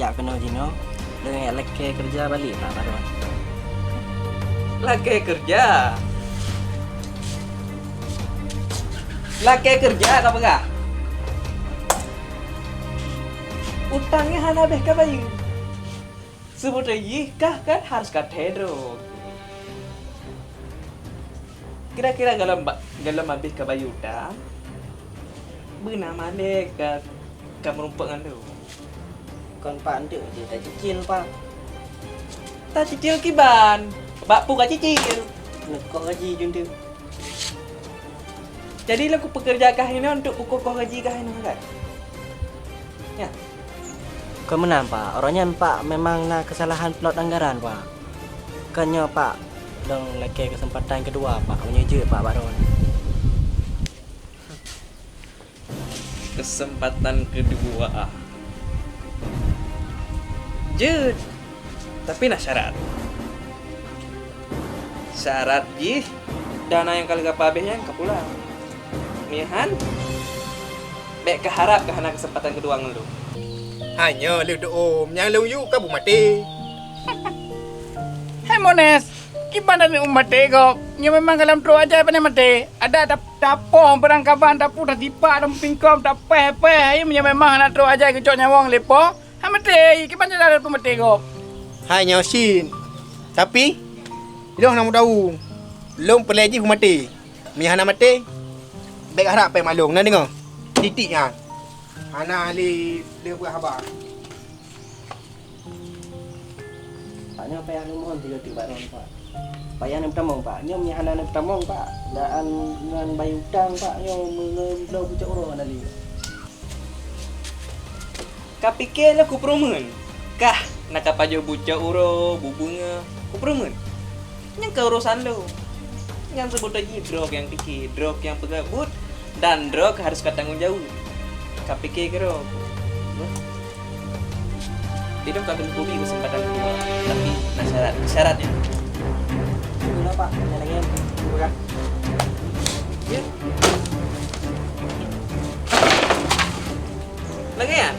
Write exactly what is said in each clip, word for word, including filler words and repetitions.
Jak keunoe jinoe, lôn jak lakée keureuja balek bak baroe. Lakée keureuja? Lakée keureuja ka peugah? Utang nyan hana habéh ka bayeue. Seubeutôi jih kah kan harôh ka thee droe. Kira-kira gohlom ba-, gohlom habéh ka bayeue utang, beuna malée ka, ka meurumpok ngon lôn. Kon, Pak, eunteuk jih tacicil, Pak. Tacicil kiban? Bak peue ka cicil? Neukoh gaji jih eunteuk. Jadi lôn kupeukeureuja kah inoe eunteuk kukoh gaji kah inoe, kan? Nyan. Kon meunan, Pak. Uroe nyan, Pak, memang na keusalahan plot anggaran, Pak. Kon nyoe, Pak, lôn lakée keuseumpatan keudua, Pak. Meunyoe jeuet, Pak, baroe. Keuseumpatan keudua. Jeuet, tapi na syarat. Syarat jih, dana nyang ka lheueh gapa abéh nyan ka pulang. Meuhan, bék kaharab kah hana keuseumpatan keudua ngon lôn. Hanyoe lheueh dum nyang lôn yue ka beumaté. Hai Mones, kiban taneuk maté gob? Nyoe memang gohlom trok ajai pane maté. Adak tap-, tapoh beurangkaban, tapu tasipak, tameupingkom, tapéh-péh. Hai, meunyoe memang hana trok ajai geucok nyawöng lé po, ha maté, kiban cara peumaté gob? Hai nyoe cit. Tapi, ilôn hana meudawu. Lôn peureulée jih peumaté. Meunyoe hana maté, bék harab péng mak lôn, na deungoe? Titik nyan. Hana lé, lé beuhaba. Pak, nyoe payah lôn mohon tiga tiek bak droeneuh, Pak. Payah neupeutamong, Pak. Nyoe meunyoe hana neupeutamong, Pak, daan ngon bayeue utang, Pak, nyoe meungeue bloe bucok uroe hana lé. Ka pike lé kupeureumeun, kah na ka pajoh bucok uroe, bubeungoh, kupeureumeun. Nyan ka urosan lôn. Nyan seubeutôi jih droe nyang pike, droe nyang peugah buet, dan droe harôh ka tanggong jaweueb. Ka pike keudroe. Ilôn ka lheueh kubi keuseumpatan keudua, tapi na syarat. Syarat nyan. Guna, Pak, nyan lagée nyan. Peugah. Ya. Lagée nyan.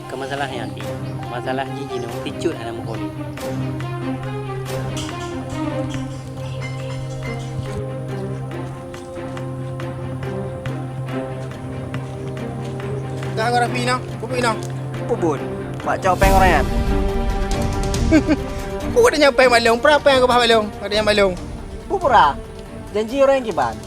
Kon masalah nyan pih. Masalah jih jinoe sicut hana meuhôi. Ka, ka Rafi na, pupuk na. Pupuk. Bak cok péng ureueng nyan. Pupuk ada nyampé mak lôn, peue peue nyang keubah mak lôn, ada nyang mak lôn. Pupuk ra. Janji ureueng kiban.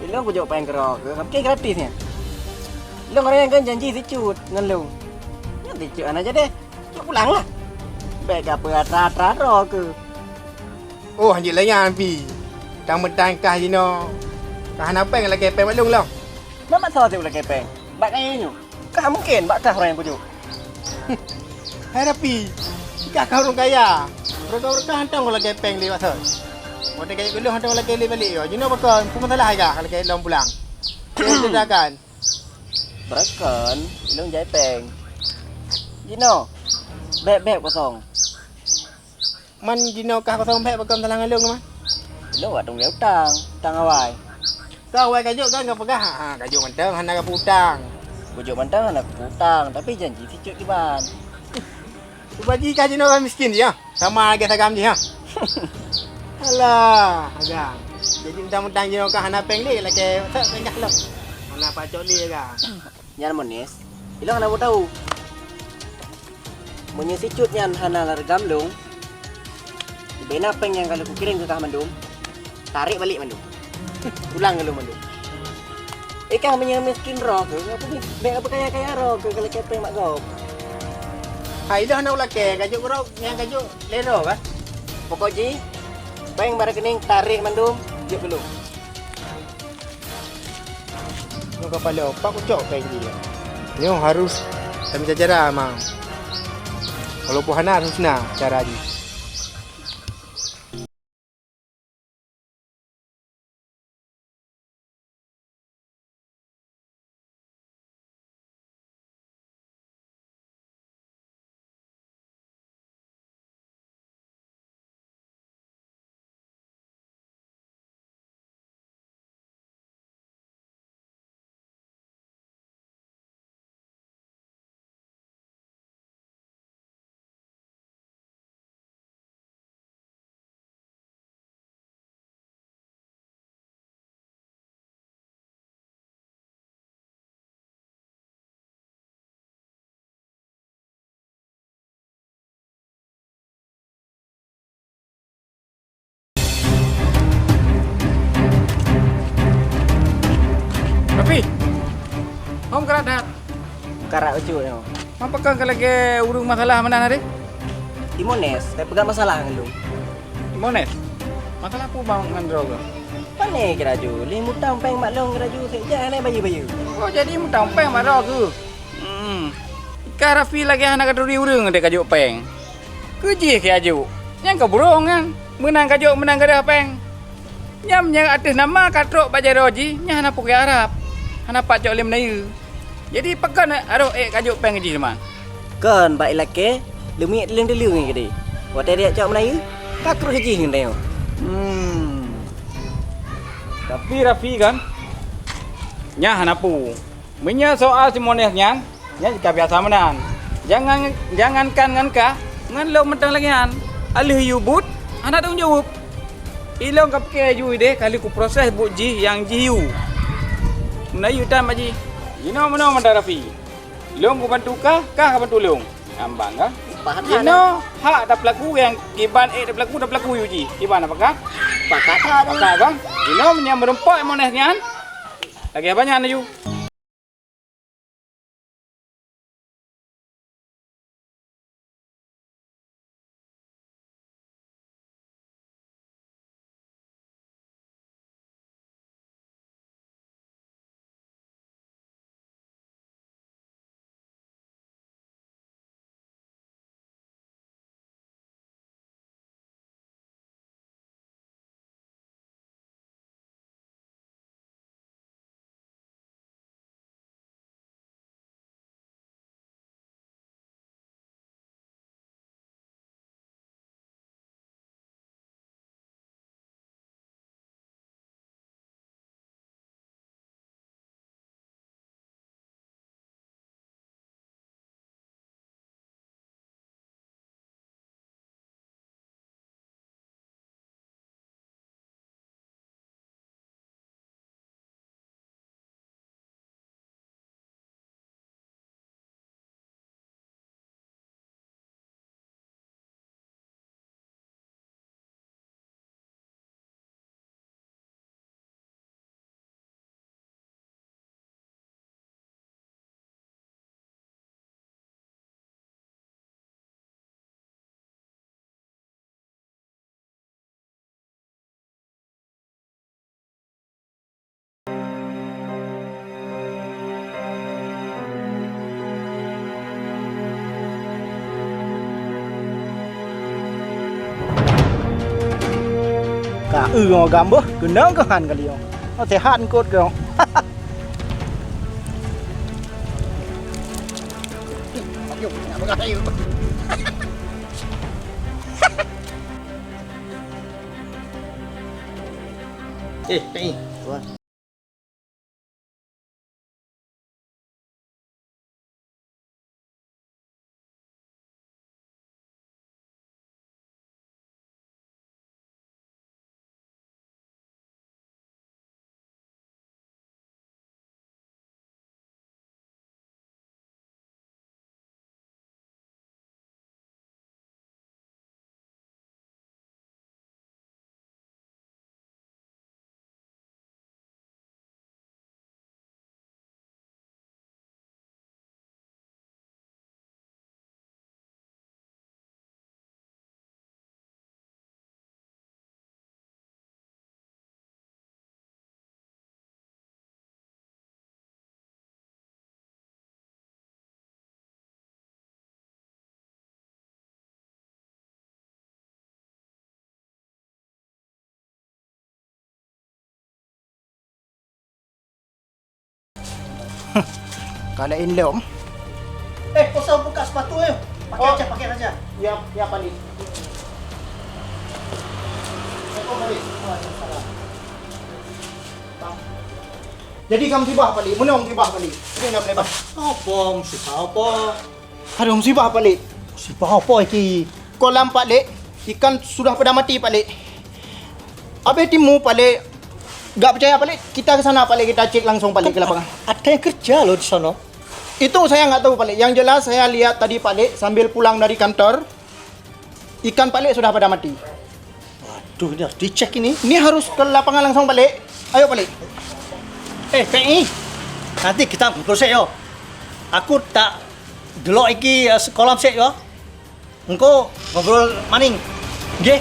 Ilôn kujok péng keudroe keu, ka pike gratis nyan. Ilôn ureueng nyan kan janji sicut ngon lôn. Nyan sicut hana jadi. Cok pulang lah. Bék ka peue atra-atra droe keu. Oh, hanjeuet lagée nyan pih. Tang meutangkah jinoe. Ka hana péng lakée péng mak lôn lom. Mak, mak soe teu lakée péng? Bak kayée nyoe. Ka mungken bak kah ureueng nyang kujok. Hai Rafi, kah ka ureueng kaya. Ureueng kaya hántom lakée péng lé bak soe. Watée kayée keu lôn hántom lakée lé balek yo. Jinoe pakon, peue masalah hai kah lakée lom pulang? Ceritakan. Beurakon, ilôn jai péng. Jinoe, bék-bék kosong. Man jinoe kah kosong bék pakon meusalah ngon lôn, Man? Lôn wak teungoh utang, utang awai. Ka awai kajok kan kapeugah, ha, ha, kajok mantong hana kapeue utang. Kujok mantong hana kapeue utang, tapi janji sicut kiban. Cuba jih kah jinoe ureueng miskin jih, ha? Sama lagée sagam jih, ha? Alah, agam. Jadi mudah-mudahan jinoe ka hana péng lé, lakée sak péng kah lom. Hana pacok lé ka. Nyan Mones, ilong hana tahu. Meunyoe sicut nyan hana lagée lôn, bubena péng nyang ka lôn kukirém keu kah mandum, tarek balek mandum. Ulang keu lôn mandum. Eh, kah meunyoe miskin droe keuh, bék beukaya-kaya droe keuh, ka lakée péng bak gob. Hai, ilong hana ulakée, kajok keudroe nyang kajok lé droe kah? Pokok jih, péng bak rekening tarek mandum, jok keu lôn. Nyoe kapala, pak kucok péng jih. Nyoe harôh tamita cara, Mang. Walaupun hana harôh na cara jih. Rafi, hom karat that. Karat bacut nyoe. Mapa kang ka lagée ureuëng masalah meunan hari? Timones, saya peugah masalah ngon lôn. Timones, masalah peue bang ngon droe? Pane keuraju, lé mutang péng mak lôn keuraju, sejak hana bayeue-bayeue. Oh, jadi mutang péng mak droe keuh? Hmm. Ka Rafi lagée hana katuri ureuëng dek kajok péng. Keujih keu ajok. Nyang ka burong nyan. Meunan kajok, meunan gadôh péng. Nyam nyang ateueh nama ka trok bak jaroe jih, nyan hana pukée Arab. Hana pat cok lé meunayeue. Jadi pakon aroh ék kajok péng jih teuma? Kon bak ilakée, leumiet leueng-leueng nyan keudeh. Watée riyak cok meunayeue, ka kreueh jih ngon tanyoe. Hmm. Tapi Rafi kan, nyan hana peue. Meunyoe soal si Mones nyan, nyan ka biasa meunan. Jangan, jangankan ngon kah, ngon lôn mantong lagée nyan. Aleuh yue buet, hana tanggong jaweueb. Ilong ka pike yue deh ka lheueh kuproses buet jih nyang jih yue. Meunayeue tan bak jih. Jinoe meunoe mantong Rafi. Lôn kubantu kah, kah kabantu lôn. Ambang kah? Pakat that. Jinoe hak tapeulaku nyang kiban ék tapeulaku, tapeulaku yue jih. Kiban apa kah? Pakat that. Pakat kah? Jinoe meunyoe meurumpok Mones nyan, lagée banyak laju. Ka eu ngon gam beuh, keunong keuhan kali nyoe. Oh, sehat eungkot keu. Eh, eh. Tuan. Ka laén lom. Eh, kosong buka sepatu, eh. Pakai Oh. aja, pakai aja. Ya, ya, Pak Lik. Assalamualaikum, Pak Lik. Waalaikumsalam. Jadi, kamu musibah, Pak Lik. Menang musibah, Pak Lik. Ini nak boleh, Pak. Apa musibah apa? Aduh, musibah, Pak Lik. Musibah apa iki? Kolam, Pak Lik. Ikan sudah pada mati, Pak Lik. Habis timu, Pak Lik. Gak percaya, Pak Lik? Kita ke sana, Pak Lik. Kita cek langsung, Pak Lik, ke lapangan. Ada yang kerja loh di sana. Itu saya nggak tahu, Pak Lik. Yang jelas saya lihat tadi, Pak Lik, sambil pulang dari kantor, ikan Pak Lik sudah pada mati. Waduh, ini harus dicek ini. Ini harus ke lapangan langsung, Pak Lik. Ayo, Pak Lik. Eh, Peng, nanti kita ngobrol sek yo. Aku tak delok iki, eh, kolam sek yo. Engko ngobrol maning. Nggih.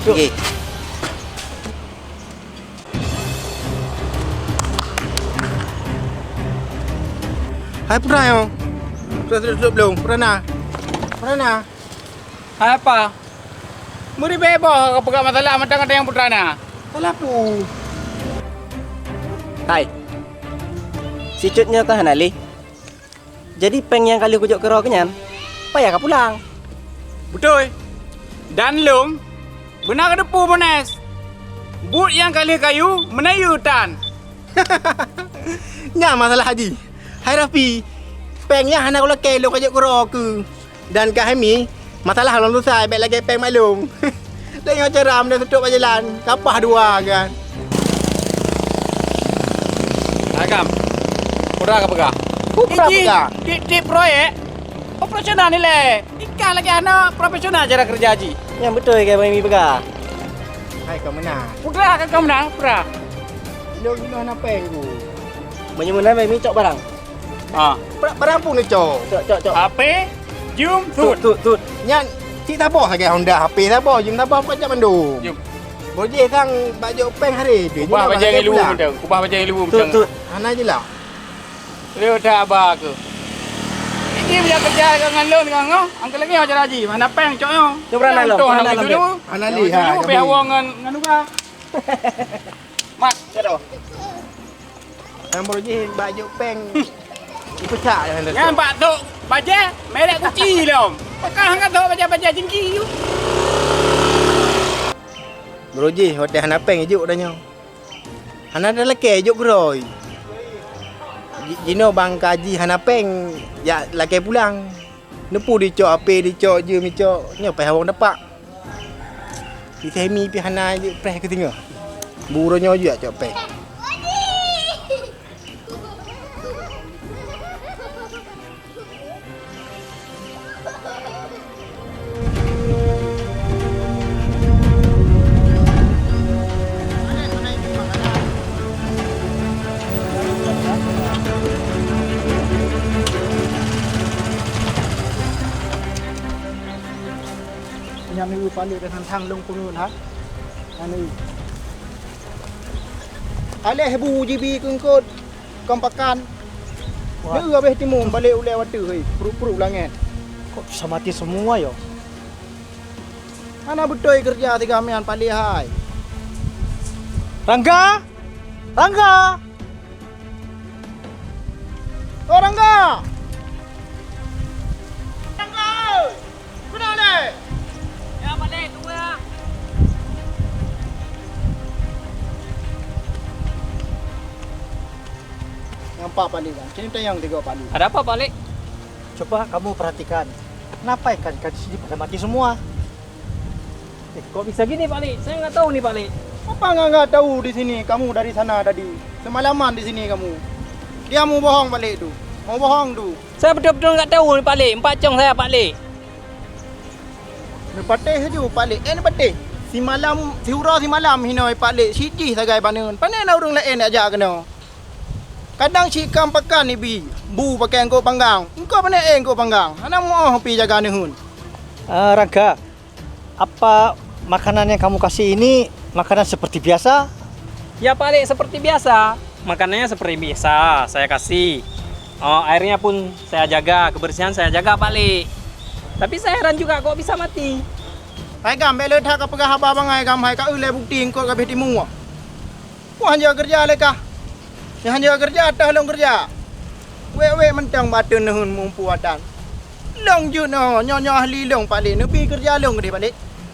Yuk. Nggih. Hai, Putra, yo. Sudah tutup belum? Putra na. Putra na. Hai, apa? Meuri beboh ka peugah masalah mantong ada nyang Putra na. Salah pu. Hai. Si Cut nyoe kan hana lé. Jadi péng nyang ka lheueh kujok keudroe keu nyan, payah ka pulang. Beutôi. Dan lôn beuna kateupeu Mones. Buet nyang ka lheueh kayu, meunayeue tan. Nyan masalah Haji. Hai Rafi, péng nyan hana kulakée lôn kajok keudroe keu. Dan keu Hemi, masalah lôn selesai, bék lagée péng mak lôn. Teungoh caram dan seutok bak jalan, kapah dua kan. Agam, peue ka peugah? Peue ka peugah? Tiep-tiep proyek operasional nilai. Ikan lagée hana profesional cara kerja jih. Nyang beutôi ka Hemi peugah. Hai ka meunan. Peugah ka, ka meunan, peugah. Lôn jinoe hana péng ku. Meunyoe meunan Hemi cok barang. Ah. Barang pun neucok. Cok, cok, cok. H P, jeuem, tut, tut, tut. Nyan cit saboh sagai Honda, H P saboh, jeuem saboh, peucok mandum. Jeuem. Bojeh sang bak jok péng hari tu. Kubah bajée ngilu mantong. Kubah bajée ngilu mantong. Tut, tut. Hana jeulaih. Lé udah aba aku. Ini dia kerja dengan lôn dengan ngah, angkat lagi ajar haji. Mana péng cok nyoe? Cuba nak lôn. Hana lé ha. Pih awong ngan ngan uga. Mat, cero. Nyang baru jih bak jok péng. Ipeucak jangan dah. Nyang bak tok bajée merek Gucci lom. Pakah angkat tok bajée-bajée jingki tu. Baru jih watée hana péng ijok dah nyoe. Hana dah lakée ijok keudroe. Jinoe bang kaji hana péng jak lakée pulang. Neupeu dicok H P, dicok jeuem, dicok nyoe péh awong dapak. Di Hemi pih hana jeuet preh keu singoh. Buroe nyoe jeuet cok péh. Nyan neu palek dan hantang lôn peungeut ha. Nyan neu. Aléh bu jibi keungkot. Kon pakan. Wah. Dia habéh timu balek ulée watée, hei, pruek-pruek langét. Kok bisa mati semua ya? Hana beutôi keureuja sigoe mian palihai. Rangga! Rangga! Oh, Rangga! Rangga! Keunoe lé! Ya, Pak Lé, tunggu ya. Nampak Pak Lé kan? Sini tayang tiga Pak Lé. Ada apa, Pak Lé? Coba kamu perhatikan. Kenapa ikan-ikan di sini pada mati semua? Eh, kok bisa gini, Pak Lé? Saya nggak tahu nih, Pak Lé. Apa nggak, nggak tahu di sini? Kamu dari sana tadi. Semalaman di sini kamu. Dia mau bohong, Pak Lé, tu. Mau bohong, tu. Saya betul-betul nggak tahu ni, Pak Lé. Empat cong saya, Pak Lé. Neupatéh laju, Pak Lé. Eh, neupatéh. Simalam, siuroe simalam hinoe, Pak Lé. Sijih sagai baneun. Pane na ureueng laén jak keunoe. Kadang cit kam pakan ibi, bu pakai eungkôt panggang. Eungkôt pane eh eungkôt panggang. Hana muoh pi jaga neuheun. Ah, Rangga, apa makanan yang kamu kasih ini makanan seperti biasa? Ya, Pak Lé, seperti biasa. Makanannya seperti biasa saya kasih. Oh, airnya pun saya jaga, kebersihan saya jaga, Pak Lé. Tapi saya heran juga kok bisa mati. Hai gam, bék le that ka peugah haba bangai gam hai ka eu lé bukti eungkôt ka abéh timu. Wah, han jeuet keureuja lé kah? Nyang han jeuet keureuja, teuh lôn keureuja. Wék-wék mantong bateun neuheun meumpu atan. Lôn jeuet nyoe, nyoe, nyoe ahli lôn Pak Lé, neubi keureuja lôn keudeh Pak Lé.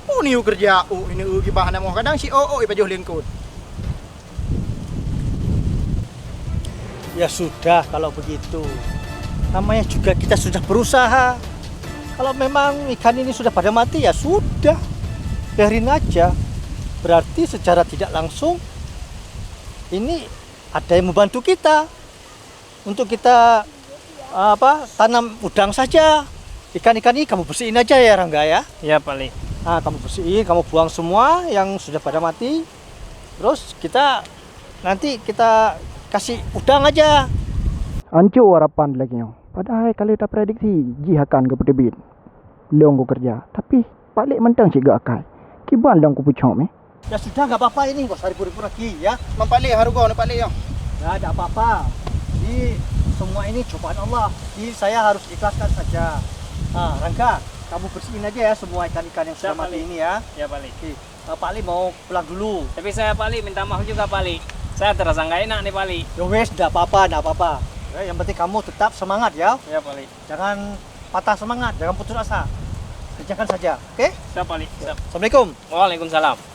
Peue neuyue keureuja ôk, neuyue gibah namoh, kadang si ôk-ôk ipajoh lingkot. Ya sudah kalau begitu. Namanya juga kita sudah berusaha. Kalau memang ikan ini sudah pada mati, ya sudah. Biarin aja. Berarti secara tidak langsung ini ada yang membantu kita untuk kita, apa, tanam udang saja. Ikan-ikan ini kamu bersihin aja ya, Rangga, ya. Ya, Pak Lé. Ah, kamu bersihin, kamu buang semua yang sudah pada mati. Terus kita nanti kita kasih udang aja. Hancô harapan lagèe nyoe. Padahai ka lheueh taprediksi jih akan geupeuteubiet lôn kukeureuja. Tapi Pak Lé mantong cit geuakai. Kiban lôn kupeucok meh. Ya sudah, nggak apa-apa ini, nggak usah ribut-ribut lagi ya. Mang Pak Lé, harugoe nyoe Pak Lé nyoe. Ya, nggak apa-apa. Jadi semua ini cobaan Allah. Jadi saya harus ikhlaskan saja. Ah, Rangga, kamu bersihin aja ya semua ikan-ikan yang sudah mati ini ya. Ya, Pak Lé. Oke. Eh, Pak Lé mau pulang dulu. Tapi saya, Pak Lé, minta maaf juga, Pak Lé. Saya terasa nggak enak nih, Pak Lé. Ya wes, nggak apa-apa, nggak apa-apa. Ya, yang penting kamu tetap semangat ya. Ya, Pak Lé. Jangan patah semangat, jangan putus asa. Kerjakan saja, oke? Siap, Pak Lé. Siap. Assalamualaikum. Waalaikumsalam.